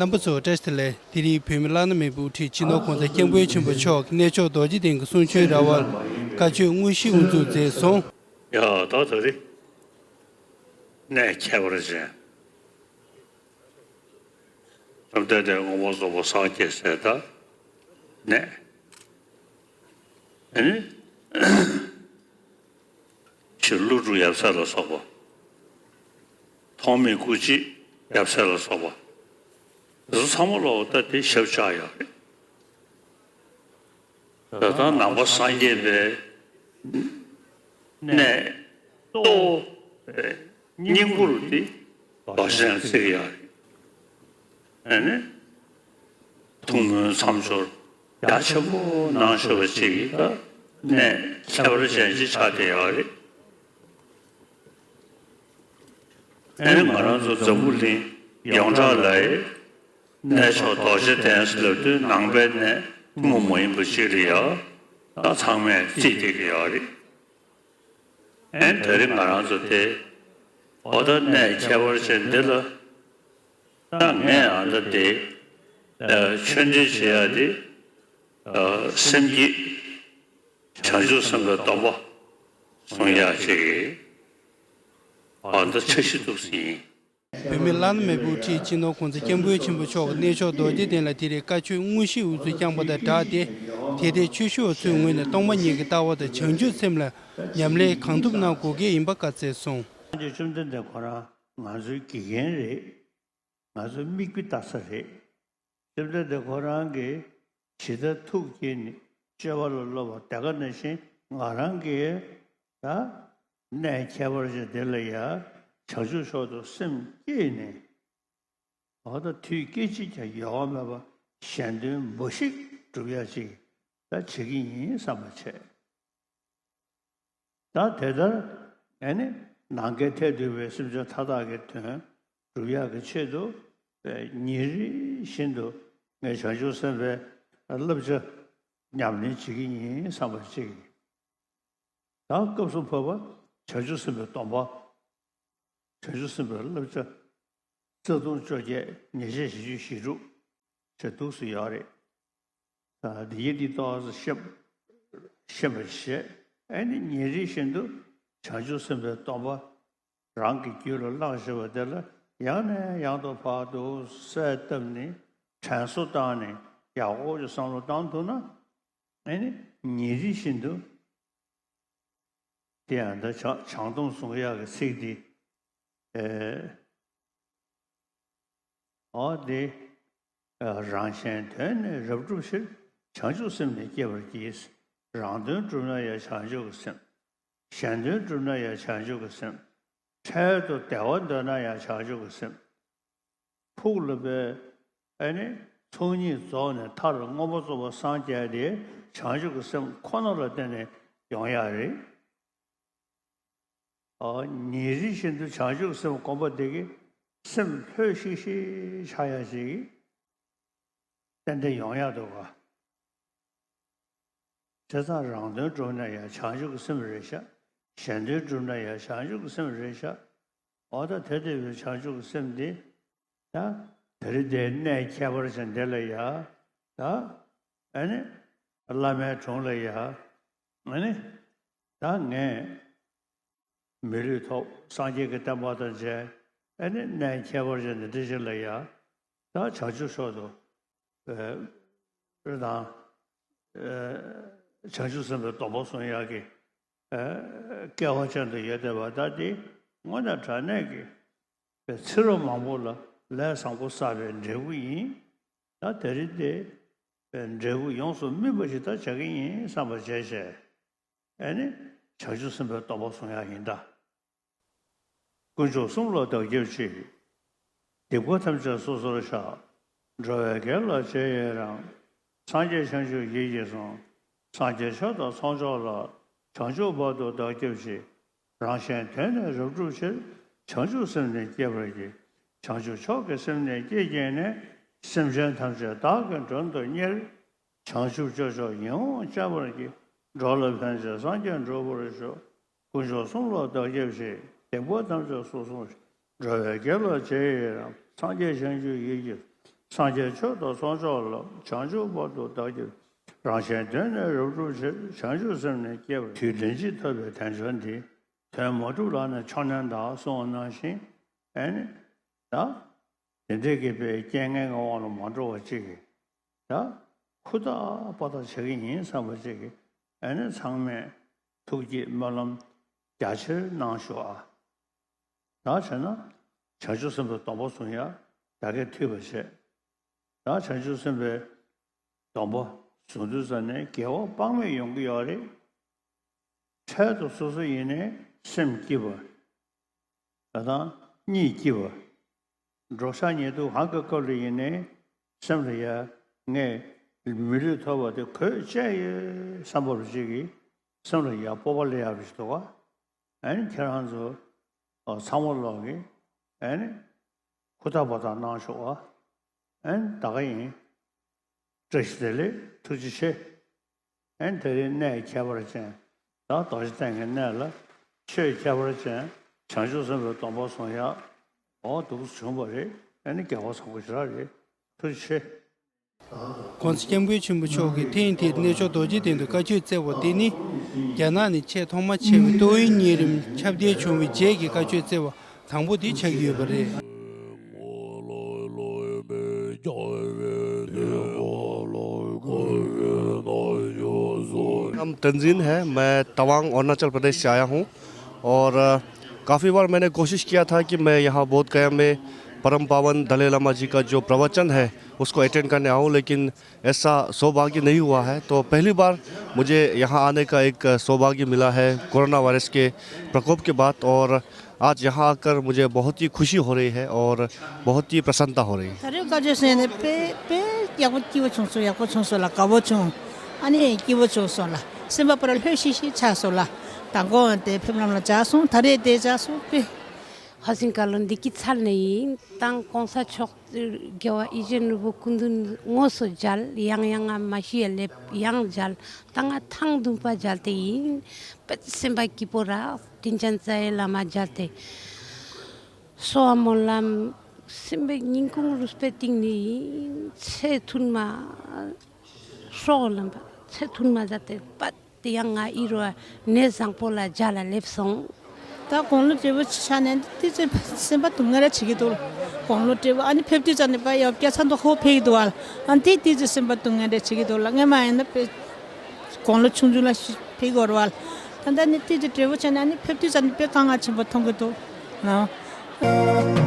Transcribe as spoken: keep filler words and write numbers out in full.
རྣམ་པ་ཚོ་བཀྲ་ཤིས་བདེ་ལེགས། དེ་རིང་བོད་མི་བླ་ན་མེད་པའི་དབུ་ཁྲིད་སྤྱི་ནོར་༸གོང་ས་༸སྐྱབས་མགོན་ཆེན་པོ་མཆོག་གིས་གནས་མཆོག་རྡོ་རྗེ་གདན་གྱི་གསུང་ཆོས་ར་བར་བཀའ་ཆོས་དངོས་གཞི་དབུ་འཛུགས་མཛད་སོང་། ཡ་ད་ད་རེས་གནས་ཁྱད་པར་ཅན། བཅོམ་ལྡན་འདས་མངོན་པར་རྫོགས་པར་སངས་རྒྱས་སའི་ད་གནས། ཨ་ནི། ཕྱིར་ཀླུ་སྒྲུབ་ཡབ་སྲས་ལ་སོགས་པ། ཐོགས་མེད་སྐུ་མཆེད་ཡབ་སྲས་ལ་སོགས་པ། དེ་ཚོ་ཚང་མ་ལོག་ད་དེ་ཞབས་བཅགས་ཡོད་རེད། ད་ལྟ་ནང་པ་སངས་རྒྱས་པའི་གནས་གཙོ་བོ་སྙིང་པོ་རུ་དེ་རྡོ་རྗེ་གདན་བརྩི་གི་ཡོད་རེད། ཨ་ནི། ཐུགས་སྨོན་མཚམས་སྦྱོར་རྒྱ་ཆེན་པོ་གནང་ཤོར་བ་ཅིག་གིས་ད་གནས་ཁྱད་པར་ཅན་ཅིག་ཆགས་བསྡད་ཡོད་རེད། ཨ་ནི་ང་རང་ཚོ་འཛམ་བུ་གླིང་ཡོངས་གྲགས་ལ་ཡི་གནས་མཆོག་རྡོ་རྗེ་གདན་ཟེར་ལབ་དུས་ནང་པའི་གནས་ཐུན་མོང་མ་ཡིན་པ་ཅིག་ལ་ཡ་ད་ཚང་མས་བརྩིས་བསྡད་ཀྱི་ཡོད་རེད། ཨེ་ད་རེས་ང་རང་ཚོ་དེ་འོ་ད་གནས་ཁྱད་པར་ཅན་འདི་ལ་ད་ངས་ཨ་ད་དེ་ཆོས་འབྲེལ་བྱེད་ཡ་དེ་སེམས་བསྐྱེད་བྱང་ཆུབ་སེམས་དཔའི་སྡོམ་པ་བཟུང་ཡ་ཅིག་ཨ་ད་འཆར་གཞི་འདུག་ཟིན། བོད་མི་བླ་ན་མེད་པའི་དབུ་ཁྲིད་སྤྱི་ནོར་༸གོང་ས་༸སྐྱབས་མགོན་ཆེན་པོ་མཆོག་གིས་གནས་མཆོག་རྡོ་རྗེ་གདན་ལ་དེ་རིང་བཀའ་ཆོས་དངོས་གཞི་དབུ་འཛུགས་བསྐྱངས་པ་དང་སྦྲགས་ཏེ། དེ་ལྟའི་ཆོས་ཞུ་བ་ཚོའི་ངོས་ནས་སྟོང་པ་ཉིད་ཀྱི་ལྟ་བ་དང་བྱང་ཆུབ་སེམས་ལ་ཉམས་ལེན་གང་ཐུབ་གནང་དགོས་གལ་ཡིན་པ་བཀའ་སྩལ་སོང་། བཅོམ་ལྡན་འདས་ཁོ་རང་ང་ཚོའི་དགེ་རྒན་རེད། ང་ཚོའི་མིག་དཔེ་ལྟ་ས་རེད། བཅོམ་ལྡན་འདས་ཁོ་རང་གིས་ཇི་ལྟར་ཐུགས་བསྐྱེད་ནས་སྤྱོད་པ་ལ་བསླབ་པ་དེ་ག་ནང་བཞིན་ང་རང་གིས་ད་གནས་ཁྱད་པར་ཅན་དེ་ལ་ཡ་བྱང་ཆུབ་མཆོག་ཏུ་སེམས་བསྐྱེད་ནས། འོ་ད་དུས་སྐད་ཅིག་ཀྱང་ཡོལ་བ་མེད་པར་གཞན་དོན་འབའ་ཞིག་སྒྲུབ་ཡ་ཅིག་ད་བྱེད་ཀྱི་ཡིན་བསམ་པ་བྱས། ད་དེ་ལྟར་ཨེ་ནི་ནམ་མཁའི་མཐས་གཏུགས་པའི་སེམས་ཅན་མཐའ་དག་གི་དོན་སྒྲུབ་ཡག་གི་ཆེད་དུ་ཉིན་རེ་བཞིན་དུ་ངས་བྱང་ཆུབ་སེམས་དཔའི་བསླབ་བྱ་ཉམས་ལེན་བྱེད་ཀྱི་ཡིན་བསམ་པ་གཅིག་ད་སྐབས་སུ་བབ་པ་བྱང་ཆུབ་སེམས་དཔའི་སྡོམ་པ། བྱང་ཆུབ་སེམས་དཔའི་བསླབ་བྱ་རྩ་ལྟུང་བཅོ་བརྒྱད་ཉེས་བྱས་བཞི་བཅུ་ཞེ་དྲུག་ཅེས་འདུག་སེ་ཡོད་རེད། ད་འདི་ཡི་འདི་ཏོག་ཙམ་ཤེས་ཤེས་པར་བྱེད། ཨ་ནི་ཉིན་རེ་བཞིན་དུ་བྱང་ཆུབ་སེམས་དཔའི་སྡོམ་པ་རང་གི་རྒྱུད་ལ་བརླག་བཞིན་པ་དེ་ལ་ཡང་ནས་ཡང་དུ་བར་དུ་གསལ་བཏབ་ནས་དྲན་གསོ་བཏང་ནས་ཡག་པོ་ཅིག་བསམ་བློ་བཏང་ཐུབ་ན། ཨ་ནི་ཉིན་རེ་བཞིན་དུ། དེ་ཡང་ད་བྱང་བྱང་སྡོམ་བཟུང་ཡག་གི་ཚིག་འདི། ཨེ། འོ་དེ། རང་གཞན་དོན་ནི་རབ་བསྒྲུབ་ཕྱིར། བྱང་ཆུབ་སེམས་ནི་བསྐྱེད་པར་བགྱི། རང་དོན་བསྒྲུབ་ན་ཡང་བྱང་ཆུབ་ཀྱི་སེམས། གཞན་དོན་བསྒྲུབ་ན་ཡང་བྱང་ཆུབ་ཀྱི་སེམས། འཕྲལ་དུ་བདེ་བ་འདོད་ན་ཡང་བྱང་ཆུབ་ཀྱི་སེམས། ཕུགས་ལ་བས་ཨ་ནི་ཚོགས་གཉིས་རྫོགས་ནས་མཐར་མངོན་པར་རྫོགས་པར་སངས་རྒྱས་ཏེ་བྱང་ཆུབ་ཀྱི་སེམས་ཁོ་ན་ལ་བརྟེན་ནས་ཡོང་ཡག་རེད། ཨ། ཉིན་རེ་བཞིན་དུ་བྱང་ཆུབ་སེམས་སྒོམ་པ་དེ་གིས་སེམས་ལྷོད་ཤིག་ཤིག་ཆགས་ཡག་ཅིག་ཏན་ཏན་ཡོང་ཡག་འདུག་ག་བྱས་ཙང་རང་དོན་བསྒྲུབ་ན་ཡང་བྱང་ཆུབ་ཀྱི་སེམས་རེད་ཤག་གཞན་དོན་བསྒྲུབ་ན་ཡང་བྱང་ཆུབ་ཀྱི་སེམས་རེད་ཤག་འོ་ད་དེ་ལྟ་བུའི་བྱང་ཆུབ་ཀྱི་སེམས་འདི་ད་དེ་རིང་འདིར་གནས་ཁྱད་པར་ཅན་འདི་ལ་ཡ། ད་ཨ་ནི་བླ་མའི་དྲུང་ལ་ཡ། ཨ་ནི་ད་ངས་མི་ལུས་ཐོབ། སངས་རྒྱས་ཀྱི་བསྟན་པ་དང་མཇལ། ཨ་ནི་གནས་ཁྱད་པར་ཅན་འདི་འདྲ་ཞིག་ལ་ཡ། ད་བྱང་ཆུབ་མཆོག་ཏུ་ཨ་དང་། ཨ་བྱང་ཆུབ་སེམས་དཔའི་སྡོམ་པ་བཟུང་ཡག་གི་ཨ་སྐལ་བ་ཅན་དུ་ཡོད་བསྡད་པ་ད་དེ་དངོས་གནས་དྲང་གནས་ཀྱི་ཚེ་རབས་མང་པོ་ལ་ལས་བཟང་པོ་བསགས་པའི་འབྲས་བུ་ཡིན། ད་དེ་རིང་དེ་འབྲས་བུ་ཡོངས་སུ་སྨིན་པ་ཞིག་ད་བྱ་གི་ཡིན་བསམ་པ་བྱས་བྱས། ཨེ་ནི་བྱང་ཆུབ་སེམས་དཔའི་སྡོམ་པ་བཟུང་ཡག་ཡིན་ད། དཀོན་མཆོག་གསུམ་ལ་བདག་སྐྱབས་མཆི། སྡིག་པ་ཐམས་ཅད་སོ་སོར་བཤགས། འགྲོ་བའི་དགེ་ལ་རྗེས་ཡི་རང་། སངས་རྒྱས་བྱང་ཆུབ་ཡིད་ཀྱིས་བཟུང་། སངས་རྒྱས་ཆོས་དང་ཚོགས་མཆོག་ལ། བྱང་ཆུབ་བར་དུ་བདག་སྐྱབས་མཆི། རང་གཞན་དོན་ནི་རབ་བསྒྲུབ་ཕྱིར། བྱང་ཆུབ་སེམས་ནི་བསྐྱེད་པར་བགྱི། བྱང་ཆུབ་མཆོག་གི་སེམས་ནི་བསྐྱེད་བགྱིས་ནས། སེམས་ཅན་ཐམས་ཅད་བདག་གིས་མགྲོན་དུ་གཉེར། བྱང་ཆུབ་སྤྱོད་མཆོག་ཡིད་འོང་སྤྱད་པར་བགྱི། འགྲོ་ལ་ཕན་ཕྱིར་སངས་རྒྱས་འགྲུབ་པར་ཤོག། དཀོན་མཆོག་གསུམ་ལ་བདག་སྐྱབས་མཆི། སྡིག་པ་ཐམས་ཅད་སོ་སོར། འགྲོ་བའི་དགེ་ལ་རྗེས་ཡི་རང་། སངས་རྒྱས་བྱང་ཆུབ་ཡིད་ཀྱིས། སངས་རྒྱས་ཆོས་དང་ཚོགས་མཆོག་ལ། བྱང་ཆུབ་བར་དུ་བདག་སྐྱབས། རང་གཞན་དོན་ནི་རབ་བསྒྲུབ་ཕྱིར། བྱང་ཆུབ་སེམས་ནི་བསྐྱེད་པར། དུས་ལན་གཅིག་ཐོབ་པའི་དལ་འབྱོར་འདི། དོན་མ་གྲུབ་ལགས་ན་ཕྱག་ནོན་དང་གསུངས་པ་ནང་བཞིན། ཨེ་ནི། ད། དེ་འདྲའི་གི་པའི་རྐྱེན་ངན་གྱི་དབང་ལ་མ་འགྲོ་བ་ཅིག་གིས། ད། ཧུར་ཐག་པ་ཐག་བྱེད་ཀྱི་ཡིན་བསམ་པ་ཅིག་གིས། ཨེ་ནི་ཚང་མས་ཐུགས་བསྐྱེད་སྨོན་ལམ་རྒྱ་ཆེར་གནང་ཤོག་ཨ། ད་བྱས་ན། བྱང་ཆུབ་སེམས་དཔའི་སྡོམ་པ་བཟུང་ཡ། ད་གས་ཐུབ་པ་བྱས། ད་བྱང་ཆུབ་སེམས་དཔའི་སྡོམ་པ་བཟུང་དུས་ཙམ་ནས་དགེ་བ་དཔག་མེད་ཡོང་གི་ཡོད་རེད། འཕྲལ་དུ་སོ་སོ་ཡིན་ནའི་སེམས་སྐྱིད་པ། ད་དང་གཉིད་སྐྱིད་པ། འགྲོ་ས་ཉལ་དུས་གང་གི་སྐབས་ལ་ཡིན་ནའི་སེམས་ལ་ཡ། ངས་མི་ལུས་ཐོབ་པ་དེ་གོས་བཅད་ཡོད་བསམ་པ་རུ་ཅིག་གིས་སེམས་ལ་ཡ་སྤོབས་པ་སླེབས་ཡག་རུ་ཞིག་འདུག་ག་ཨ་ནི་ཁྱེད་རང་ཚོ་ཚང་མ་ལོག་གིས་ཨ་ནི་ཧུར་ཐག་པ་ཐག་གནང་ཤོག་ཨ། ཨ་ནི་ད་ག་ཡིན། བཀྲ་ཤིས་བདེ་ལེགས། ཐུགས་རྗེ་ཆེ། ཨན་དེ་རིང་གནས་ཁྱད་པར་ཅན། ད་རྡོ་རྗེ་གདན་གྱི་གནས་ལ་ཆོས་ཁྱད་པར་ཅན་བྱང་ཆུབ་སེམས་དཔའི་སྡོམ་པ་བཟུང་ཡག་འོ་འདུག་བྱུང་བ་རེད། ཨ་ནི་དགེ་བ་བཟང་པོ་ཞེ་དྲག་རེད། ཐུགས་རྗེ་ཆེ། ༸གོང་ས་༸སྐྱབས་མགོན་ཆེན་པོ་མཆོག་གིས་ཐེངས་འདིར་གནས་མཆོག་རྡོ་རྗེ་གདན་དུ་བཀའ་ཆོས་སྩལ་བ་དེ་ནི། རྒྱ་ནག་ནས་ཆེས་ཐོག་མ་ཆེ་བའི་ཏོག་དབྱིབས་གཉན་རིམས་ཁྱབ་གདལ་བྱུང་བའི་རྗེས་ཀྱི་བཀའ་ཆོས་སྩལ་བ་དང་པོ་དེ་ཆགས་ཀྱི་ཡོད་པ་རེད། नाम तंजीन है। मैं तवांग, अरुणाचल प्रदेश से आया हूँ। और काफ़ी बार मैंने कोशिश किया था कि मैं यहाँ बोध गया में परम पावन दलाई लामा जी का जो प्रवचन है, उसको अटेंड करने आऊँ, लेकिन ऐसा सौभाग्य नहीं हुआ है। तो पहली बार मुझे यहाँ आने का एक सौभाग्य मिला है कोरोना वायरस के प्रकोप के बाद। और आज यहाँ आकर मुझे बहुत ही खुशी हो रही है और बहुत ही प्रसन्नता हो रही है। ད་རེས་བཀའ་ཆོས་གསན་ནས་དཔེ་དཔེ་ཡག་པོ་སྐྱིད་པོ་བྱུང་སོང་། ཡག་པོ་བྱུང་སོང་ལ། དགའ་པོ་བྱུང་། ཨ་ནི་སྐྱིད་པོ་བྱུང་སོང་ལ། སེམས་པ་པར་ལྷོད་ཤིག་ཤིག་ཆགས་སོང་ལ། མདང་དགོང་དེ་ཕེབས་ལམ་ལ་བཅར་སོང་། ད་རེས་དེ་བཅར་སོང་དཔེ། ཧ་སིང་ཀ་ལོ་འདི་སྐྱིད་ཚར་ནས་ཡིན། དང་གོང་ས་མཆོག་རྒྱལ་བ་ཡིད་བཞིན་ནོར་བུ་སྐུ་མདུན་དངོས་སུ་མཇལ། ཡང་ཡང་ང་མ་ཤི་ཡ་སླེབས་ཡང་མཇལ། ད་ང་ཐེངས་བདུན་པ་མཇལ་ཏེ་ཡིན། དཔེ་སེམས་པ་སྐྱིད་པོ་ར། དྲིན་ཅན་རྩ་བའི་བླ་མ་མཇལ་ཏེ། གསོལ་བ་སྨོན་ལམ་སེམས་པའི་སྙིང་ཁུང་རུས་པའི་གཏིང་ནས་ཡིན། ཚེ་ཐུན་མ་སྲོག་ལམ་པ་ཚེ་ཐུན་མ་མཇལ་ཏེ་པད། དེ་ཡང་ང་ཨི་རོ་གནས་བཟང་པོ་ལ་མཇལ་ལ་སླེབས་སོང་། ད་དགུང་ལོ་བགྲེས་པོ་ཆགས་ནས་ཏི་ཙི་སེམས་པ་སྡུག་བསྔལ་ར་བྱེད་ཀྱི་འདུག་དགུང་ལོ་བགྲེས་པོ་ཨ་ནི་ཕེབས་དུས་ཙམ་ནས་པ་ཡབ་སྐྱ་ཚ་མདོག་ཁ་པོ་ཕེབས་ཀྱི་འདུག་བ་ལ། ཨ་ནི་དེ་ཏི་ཙི་སེམས་པ་སྡུག་བསྔལ་ར་བྱེད་ཀྱི་འདུག་ལ། སྔས་མ་ཡིན་ན་པེ་དགུང་ལོ་ཆུང་ཆུང་ལ་ཕེབས་ཀྱི་ཡོད་རེད་བ་ལ། ད་ལྟ་ནི་ཏི་ཙི་བགྲེས་པོ་ཆགས་ནས་ཨ་ནི་ཕེབས་དུས་ཙམ་ནས་དཔེ་དཀའ་ངལ་ཆེན་པོ་མཐོང་གི་འདུག་ལ།